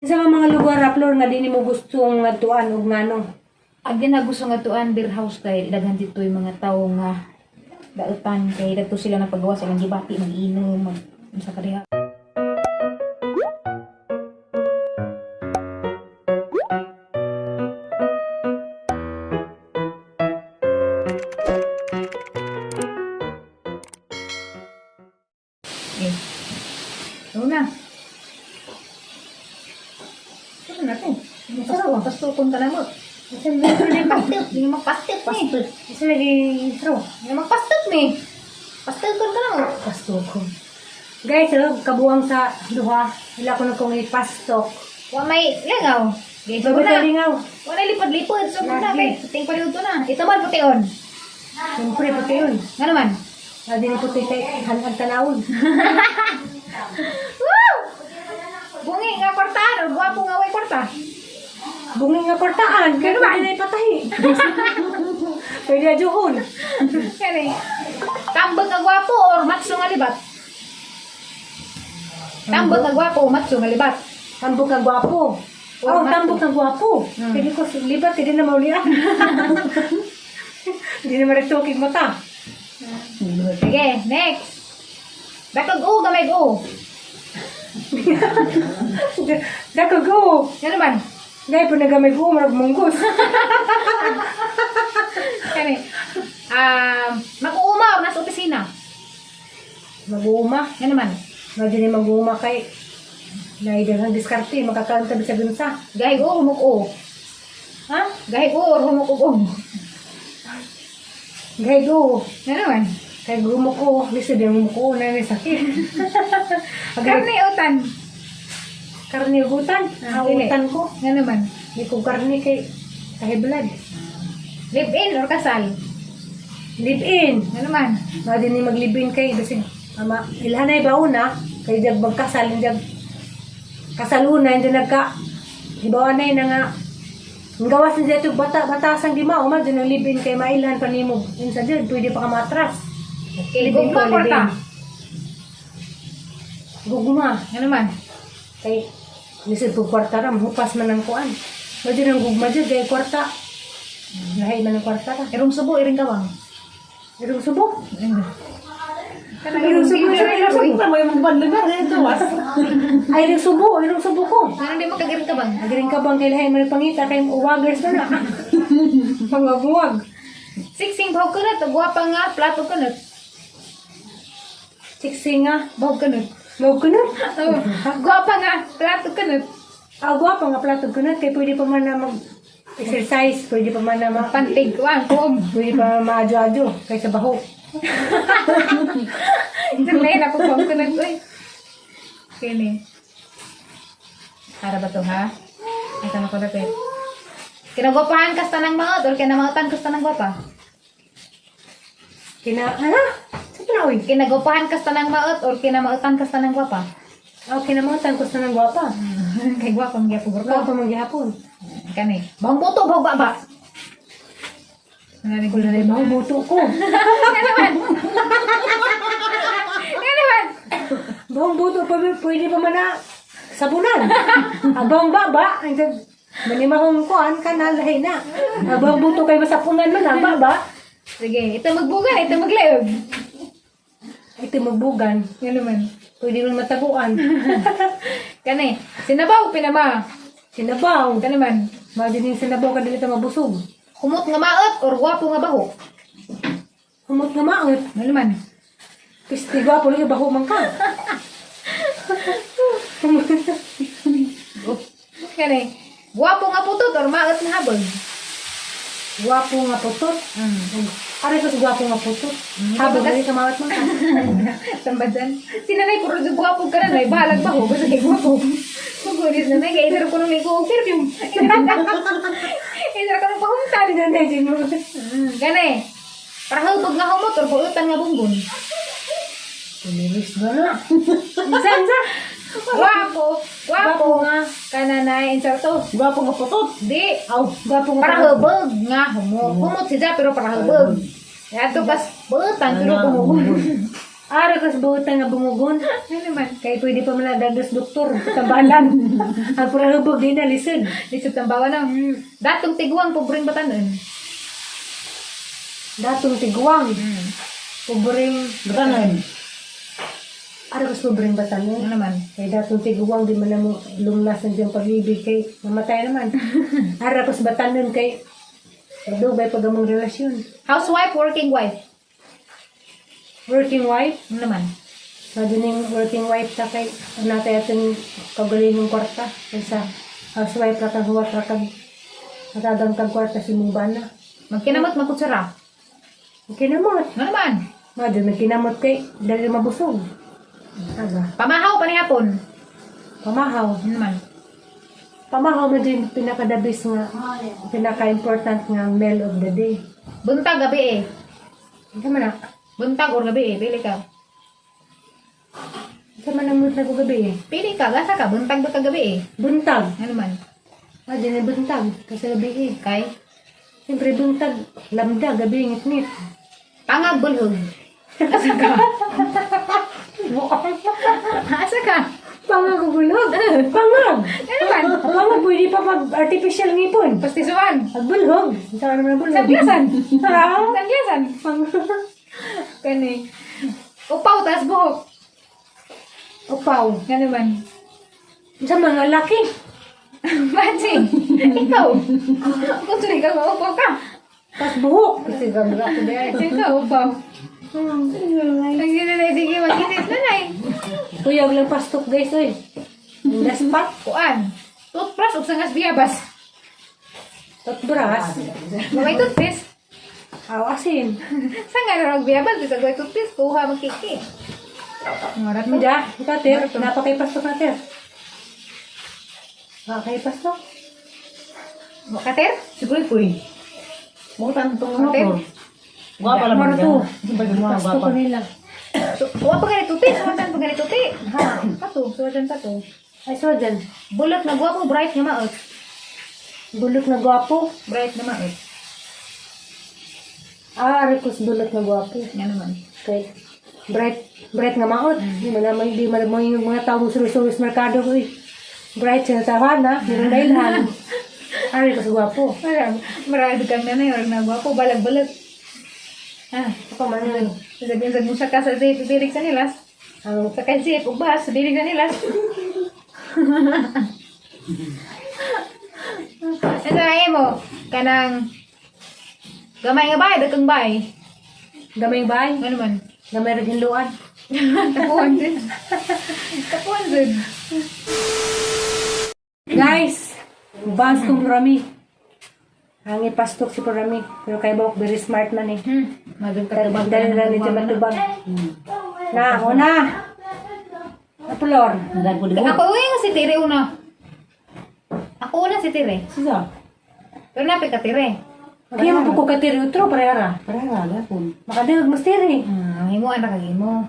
Sa mga lugar, Raplor, nga di nimo gustong ngadtuan og ngano? Ag di na gusto nga tuan beer house kay daghan dito yung mga tao nga dautan kay dagto sila nagpagawa sa ilang gibati, mag-inom, mag unsa ka diha. Eh. Ano na? Ano na to? Pasto, pastukon ka na mo. Pastot, hindi magpastot ni. Isa lagi intro. Hindi magpastot ni. Pastukon ka na mo. Pasto ko. Guys, oh, kabuang sa duha. Ila ko na kong ipastok. Wa may langaw. Guys, Bago wala. sa lingaw. Wala lipad-lipad. So, na Lagi. kay ting palihog to na. Ito man pution. Siyempre, puti yun. Nga naman. Lagi ni puti kay hanag tanawon. Woo! Bungi nga kwartaan o gwapo nga way kwarta. Bungi nga kwartaan. Kaya ba na ipatahi? Pwede ajuhon. Kani. Tambag nga gwapo or matso nga libat. Tambag nga gwapo, matso nga libat. Tambok nga gwapo. Or Oh, matso. tambok nga gwapo. Pwede ko libat, hindi na maulian. Hindi na maritukig mata. Sige, next. Dakog o gamay o. Dako go. Nga naman. Gay po nagamay go, marag munggos. Kani. Mag-uuma or nasa opisina. Mag-uuma. Nga naman. Lagi ni mag-uuma kay Naidang ang diskarte, makakanta bisag unsa. Gahig o humok o. Ha? Gahig o or humok o. Gay go. Nga naman. Kay gumuko, lisod yung gumuko na may sakit. Agay, Karne utan. karne utan. Ah, Ah, dili. utan ko. Nga naman. Di ko karne kay kahiblan. Live in or kasal. Live in. Nga naman. Mga din ni mag-live in kay kasi ama ilhanay ba una kay jag magkasal jag kasal una hindi nagka hibawanay na nga ang gawas ni dito bata batasang di mao man ang live in kay mailhan pa nimo unsa jud pwede pa ka matras. Okay, Live in gugma ko, live kwarta. in. Gugma Nga naman. kay lisod pug kwarta ra hupas man ang kuan. Mao jud ang gugma jud kay kwarta. Lahi man ang kwarta ra. Irong subo, iring kawang. Irong subo. Kanang Irong subo, irong subo. Mo yung bandungan ito, was. Ay, irong subo ko. Ano di mo kag-iring kabang? Nagring ka bang kailahin mo ng pangita kay uwagers na na. Pangabuwag. Siksing bahog kanot, gwapa nga, plato kanot. Siksing nga. Bahog kanot. Mao ko na. Oh, gwapa nga, plato kanot. Ah, gwapa nga plato ko na. Kay pwede pa man na mag-exercise. Pwede pa man na ma... Pantig, kuan, kuom. Pwede pa man maadyo-adyo. Kaysa baho. Internet ako bahog kanot, uy. Kini. Para ba to, ha? Ito na ko dapit. Kinagwapahan kas tanang maot or kinamautan kas tanang gwapa? Kina... Ano? Sa na, uy? Kinagwapahan kas tanang maot or kinamautan kas tanang gwapa? Ah, kinamutan ko sa nang gwapa. Kay gwapa ang gyapon Gwapa man gihapon. Kani. Bahong buto, bahong baba. Ano Wala na yung mga buto ko. naman? Ano naman? Bahong buto, pwede, pwede pa man na sabunan. Abang baba. Ang manimahong kuan kanal lahi na. Abang buto kay masapunan man ang baba. Sige, ito magbugan, ito maglayog. Ito magbugan. Ano naman? Pwede man mataguan. Kani, sinabaw, pinama. Sinabaw. Kani man. Madining sinabaw ka dili ta mabusog. Humot nga maot or gwapo nga baho. Humot nga maot. Ano naman? Pisti gwapo lagi baho man ka. Kani, gwapo nga putot or maot nga habol. Gwapo nga putot. Aray ko sa gwapo nga putot. Habog dili ka maot man ka. Tambadan. Sinanay puro sa gwapo ka na, bahalag baho, basta kay gwapo. Suguris na kay isara ko nung ligo og perfume. Isara ko nung pahumtan. Sinanay din mo. Gani. Para hubog nga humot or buutan nga bungbon. Tuliris ba na? Unsa unsa? Gwapo, Gwapo gwapo nga. Kananay inserto. Gwapo nga putot. Di. Aw, gwapo nga. Para hubog nga humot. Humot siya pero para hubog. Yato kas buutan pero Ano, humot. Ara kas buutan nga bungugon. Ano naman? Kay pwede pa man nadados doktor. Tambalan. Ang pura hubog di na lisod. Lisod tambawa na. Datong tiguang, pobreng batanon. Datong tiguang. Pobreng Batanon. Ara kas pobreng batanon. Ano naman? Kay datong tiguang di man na mo lumlas ang diyang pag-ibig kay mamatay naman. Ara kas batanon kay dugay pag among relasyon. Housewife, working wife. Working wife. Ano naman? Mado ning working wife ta kay natay atong kagalingong kwarta kaysa housewife ra kang huwat ra kag matagang kag kwarta si mong bana. Magkinamot, magkutsara. Kinamot. Ano naman? Mado nagkinamot kay dali mabusog. Aga. Pamahaw, panihapon. Pamahaw. Ano naman? Pamahaw mo din pinakadabis nga pinaka-important nga meal of the day. Buntag, gabi eh. Unsa man na? Buntag or gabi eh. Pili ka. Unsa man ang mood na ko gabi eh? Pili ka, gasa ka. Buntag ba ka gabi eh? Buntag. Ano naman? Mado na buntag kasi gabi eh. Kay? Siyempre buntag, lamda, gabi ngit-ngit. Pangag, bulhog. Asa ka? Asa ka? Pangag o bulhog. Pangag! Ano naman? Pangag, pwede pa pag artificial ngipon. Pastisuan. Ag bulhog. Sa naman ang bulhog? Sanglasan. Ha? Sanglasan. Kani. Upaw, taas buhok. Upaw. Ano naman? Sa mga laki. Matching. Ikaw. Kung sino ikaw, maupaw ka. Tas buhok. Kasi gabra ko dahil. Ikaw, upaw. Ang ginanay, sige, mag-init na na eh. Kuya, walang pastok guys, oy. Ang daspat. Kuan. Toothbrush ug sangas biyabas. Toothbrush. Mga toothpaste. Aw, asin. Sanga na rog biyabas bisag way toothpaste kuha magkiki. Marat mo. Hindi, ikaw, Ter. Napakay pastok na, Ter. Nakakay pastok. Kater? Siguro ko eh. Mo tantong ano Hotel? ko. Gwapa lang Maro to. Gwapa. Pastok ko nila. So, kuha pa ganito ti, suwatan pa ganito ti. Ha, pato, suwatan pa to. Ay, so dyan. Bulot na gwapo, bright nga maot. Bulot na gwapo. Bright na maot. Ah, Aricos bulot na gwapo. Nga naman. Kay bright bright nga maot. Di man naman di man mo yung mga tao sulos-sulos merkado ko eh. Bright siya sa na, meron dailhan. Ari ko sa gwapo. Marami, marami kang nanay, orang na gwapo, balag-balag. Ah, Ako man yun. Bisag mo sa kasa jeep, bilig sa nilas. Ang Sa kay jeep, ug bus, bilig sa nilas. Ano ay mo? Kanang gamay nga bay, dakang bay. gamay bay, Ano man? gamay ra hinluan. Tapuan din. Tapuan din. Guys, bans kong rami. Hangi pastok si Rami. Pero kay Bok, very smart man eh. Madung katubag. Dali lang nito matubag. Na, una. Napulor. Ako uy nga si Tire una. Ako una si Tire. Sisa. Pero napit ka Tire. Hindi mo po ko katiri utro, parehara. Parehara gapon. Makadagag mas tiri. Himo anak kag himo.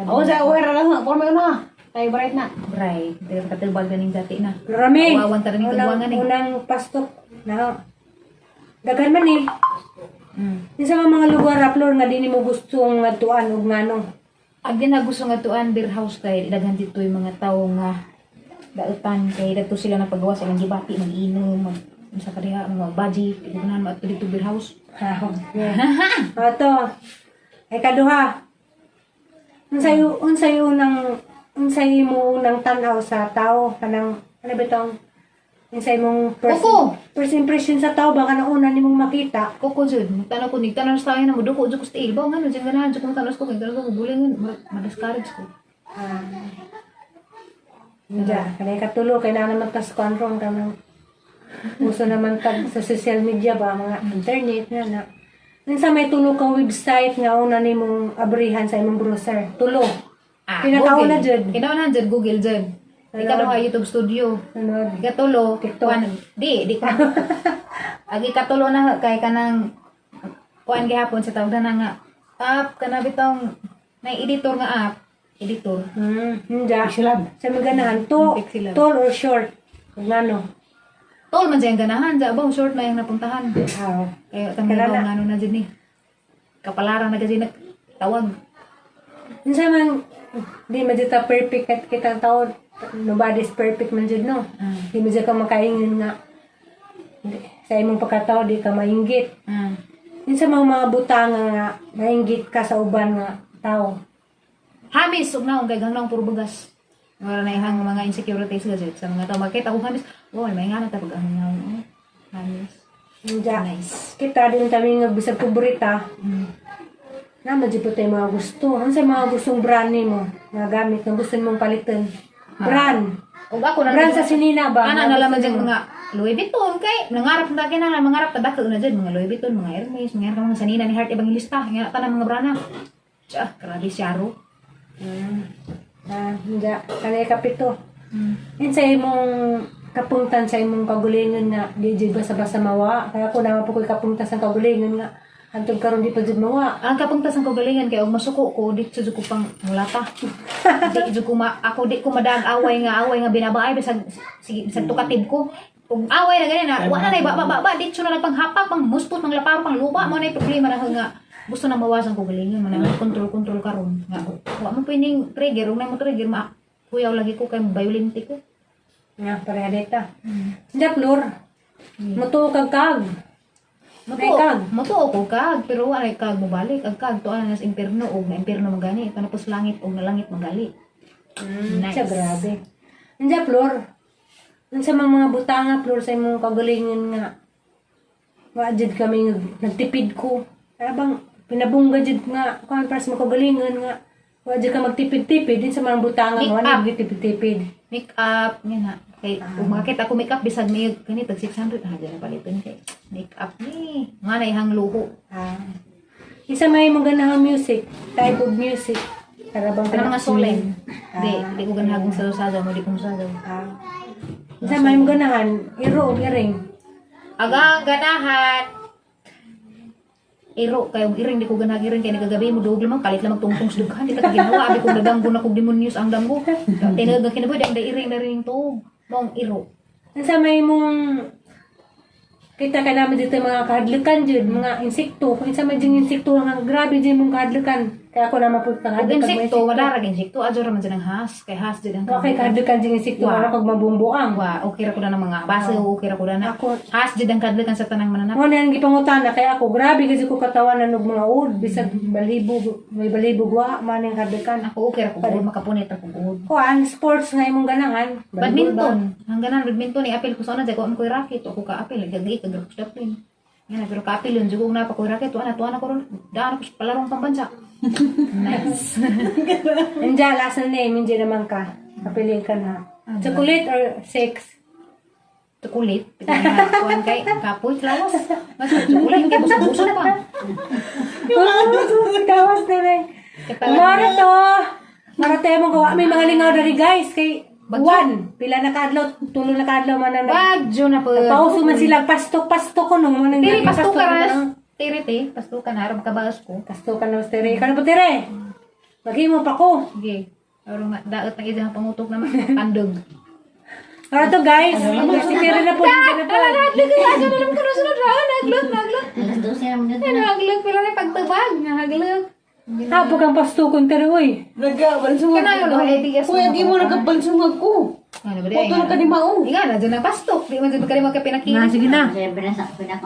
Ako sa uwer lang forma una. Kay bright na. Bright. Dili katubag ganing dati na. Rami. Kawawan ta rin Unang, tagwangan eh. unang pastok. Na. Daghan man eh. Yung sa mga lugar, Raplor, nga di nimo gusto nga tuan og ngano. Ag di na gusto nga tuan beer house kay daghan dito yung mga tawo nga dautan kay dagto sila na pagawa sa ilang gibati mag-inom mag unsa pa diha mga baji ganahan mo adto dito beer house. Ato. Ay kaduha. Unsay unsay unang unsay mo unang tan-aw sa tao kanang ano ba itong unsay mong first, Kuko. first impression sa tao ba kanang una nimong makita? Koko jud, tanaw ko nigtanaw sa tayo na moduko jud ko sa tiil ba ngano jud ganahan jud ko tanaw ko kay tanaw ko bulingan ma-discourage ko. Ah. Hindi, kanay katulo kay na naman tas kuan ron kanang uso naman tag sa social media ba mga internet na na. Unsa may tulo ka website nga una nimong abrihan sa imong browser? Tulo. Ah, Pinakauna Google. jud. Kinaunahan jud Google jud. Ikaduha YouTube Studio. Sunod. Ikatulo, TikTok. kuan di di ko. Agi katulo na kay kanang kuan gihapon sa tawag na nga app kana bitong na editor nga app, editor. Hindi. Pixelab. Sa mga ganahan, to, Pixelab. tall or short? Kung ano? Tol man siyang ganahan, ja ba short na yung napuntahan. Aw. Kaya tanggal Kanana. nga ano na jud ni. Kapalaran na kasi nagtawag. Unsa man di man jud ta perfect kat kitang tao, nobody's perfect man jud, no? Di man jud ka makaingon nga sa imong pagkatao di ka mainggit. Unsa mga butanga nga mainggit ka sa uban nga tao? Hamis ug naong kay gangnaong puro bugas. Wala na ihang mga insecurities gazet sa mga tao. Makita ko hamis, oh, may nga na ta pag ang naong, oh, hamis. Unja, Nice. kita din kami nga bisag pobreta, na jud po tayo mga gusto. Unsa mga gustong brand nimo nga gamit nga gusto nimong palitan? Brand. Ug ako na Brand sa sinina ba? Ana Nga na laman gusto dyan nimo? mga Louis Vuitton kay nangarap na kay na mangarap ta dako na dyan mga Louis Vuitton, mga Hermes, mga mga sanina ni Heart Evangelista, nga tanan mga brana. Tsa, grabe siya ro. Ah, unja, kanay kapito. Yun sa imong kapungtan sa imong kagulingon nga di jud basta-basta mawa. Kaya ako naman po ko'y kapungtan sa kagulingon nga hantod karon di pa jud mawa. Ang kapungtas ang kagalingan kay og masuko ko di jud ko pang mulata. Di jud ko ma, ako di ko madag away nga binabaay bisag sige bisag tukatib ko. Ug away na ganyan na wa na nay ba ba ba, ba di na panghapak pang muspot pang laparo pang luba mo na problema na nga gusto na mawasan ko galingon mo na control control karon nga wa mo pining trigger ug na mo trigger ma kuyaw lagi ko kay violente ko. Nga pareha dita. Unja, Flor. Mutuo kag kag. May kag. Mutuo ko kag pero wa nay kag mobalik ang kag tuan na sa impierno og na impierno magani panapos langit og nalangit magali. Nice. Siya, grabe. Unja, Flor. Unsa mga butanga, Flor, sa imong kagalingon nga wa jud kami nagtipid ko. Kaya bang pinabungga jud nga kuan para sa imong kagalingon nga wa jud ka magtipid-tipid din sa mga butanga nga wa Make up. nagtipid-tipid. Make up nga na kay kung makakita ako make up bisag may kani tag 600 ah dyan na paliton kay make up ni nga na ihang luho. Ah. Isa may mong ganahang music, type of music. Para bang Kanang mga solen di di ko ganahagong sa sagaw mo di ko mosagaw. Ah. Isa may mong ganahan, iro og iring. Agang ganahan iro kay og iring di ko ganahag iring kay nagagabi mo dugol man kalit lang magtungtong sa dughan di ta ka ginawa abi ko nadanggo na kog demonyos ang danggo tinag ang kinabuhi ang iring na rin tuog maong iro. Isa may mong kita ka naman dito yung mga kahadlukan jud, mga insekto. Kung isa man jud insekto nga grabe jud mong kahadlukan. Kaya ako naman po Og kahadlukan mga insekto wala ra insekto adyo ra man dyan ang has kay has jud ang Okay, kahadlukan jud insekto Wa. wala kag mabumbuang. Wa, okay ra ko na ng mga base, okay ra ko na na. Ako Has jud ang kadlakan sa tanang mananap. Mo na ang gipangutana kaya ako grabe kasi ko katawanan og mga old bisag balhibo may balhibo wa man ang kahadlukan. Ako okay ra ko gud, makapunit ra ko gud. Kuan sports nga imong ganahan. Badminton, hangganan badminton ni apil ko sa una jay ko koy racket ako ka apil gagi ka grok daplin. Yan na, pero ka apil yun jud na pa koy racket tuwa na tuwa na ko ron. Daan ako sa palarong pambansa. Nice. Anja, last na name, hindi naman ka. Kapili ka na. Chocolate or sex? Chocolate, kuan kay kapoy lawas. Mas chocolate kay busog-busog pa. Gawas na rin. Mara to. Mara tayo mong gawa. May mga lingaw dari guys. Kay Juan. Pila na kaadlaw. Tulo na kaadlaw man na. Bagyo na po. Pauso man sila. Pastok-pastok ko no. Manang Tiri pastuka pastok ras. na. Tiri te, pastuka na aron makabaos ko. Pastokan na mas tere. Ikaw na po tere. Maghimo pa ko. Sige. Aron nga daot nang isang pangutok naman pandog. Mara to guys. Si Tere na po. Hindi na po. Naglog kay aja na lang kuno sunod ra naglog naglog. Alas 12 na minuto na. Naglog pila ni pagtubag naglog. Hapok ang pastukon tere uy. Nagabalsungag. Kana yun, ABS Kuya, di mo nagabalsungag ko. Ano ba Puto na ka ni Mao. Inga na dyan ang pastok. Di man dyan ka rin magkapinakili. Na, sige na. Pinasa, pinaka